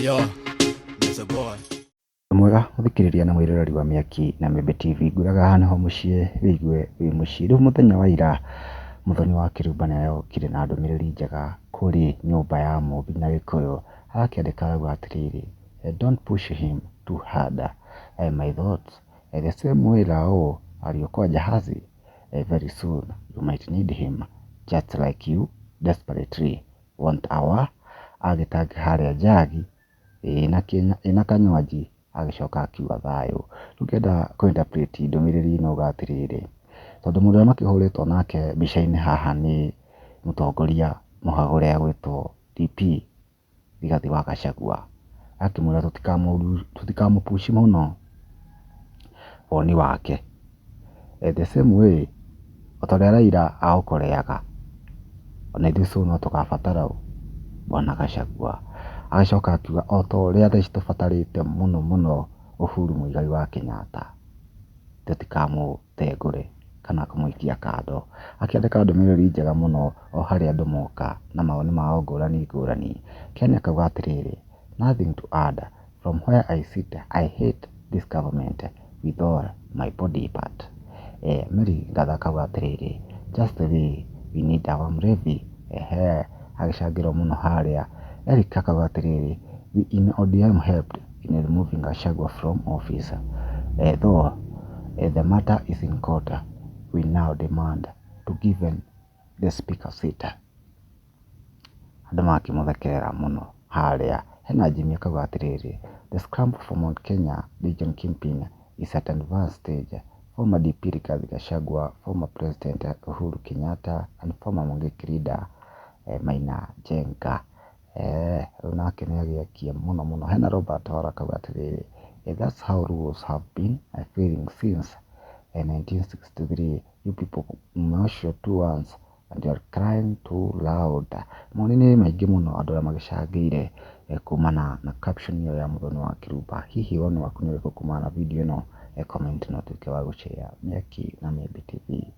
Yo, Mr. Boy. Mwega mũthikĩrĩria na mwĩroreri wa Mĩaki na Mĩembe TV, ngwĩraga haha nĩho mũciĩ wĩigue wĩ mũciĩ. Rĩu mũthenya wa ira Mũthoni wa Kĩrumba nĩarokire na ndũmĩrĩri njega kũrĩ nyũmba ya Mũmbi na Gĩkũyũ. Arakĩandĩka arauga atĩrĩrĩ, "Don't push him too hard. My thoughts the same way Raul aliokoa jahazi, very soon you might need him just like you desperately want our" agĩtangi harĩa njagi ĩna kanywaji agĩcoka akiuga thayũ. Rĩu ngĩenda kũ interpret ndũmĩrĩri ĩno uga atĩrĩrĩ, tondũ mũndũ ũrĩa makĩhũrĩtwo nake mbica-inĩ haha nĩ mũtongoria mũhagũre agwĩtwo DP Rigathĩ wa Gachagua. Akĩmwĩra tũtikamũ push mũno woni wake. The same way o ta ũrĩa Raila aũkoreaga, ona ithuĩ soon no tũgabatara bwana Gachagua. Agĩcoka akiuga o ta ũrĩa thaa ici tũbatarĩte mũno mũno Uhuru Muigai wa Kenyatta, tũtikamũtengũre kana kũmũikia kando. Akĩandĩka ndũmĩrĩri njega mũno o harĩa andũ moka na mawoni mao ngũrani ngũrani. Ken akauga atĩrĩrĩ, "Nothing to add. From where I sit, I hate this government with all my body part." Mary Ngatha akauga atĩrĩrĩ, "Just the way we need our mlevi." Ehe, agĩcangĩrwo mũno harĩa. Eric akauga atĩrĩrĩ, "We in ODM helped in removing Gachagua from office. Though the matter is in court, we now demand to given the speaker seat." Andũ magakĩmũthekerera mũno harĩa. Hena Jimmy akauga atĩrĩrĩ, "The scramble for Mount Kenya region kingpin is at an advanced stage. Former DP Rigathi Gachagua, former President Uhuru Kenyatta and former Mungiki leader Maina Njenga." Rĩu nake nĩ agĩakia mũno mũno. Hena Robert Hora akauga atĩrĩrĩ, "That's how rules have been failing since 1963. You people mmeoshwa two once and you are crying too loud." Mawoni nĩ maingĩ mũno andũ arĩa magĩcangĩire kumana na caption ĩyo ya Mũthoni wa Kĩrumba. Hihi woni waku nĩ ũrĩkũ kumana na video ĩno? Comment na ũtuĩke wa gũshare. Mĩaki na Mĩembe TV.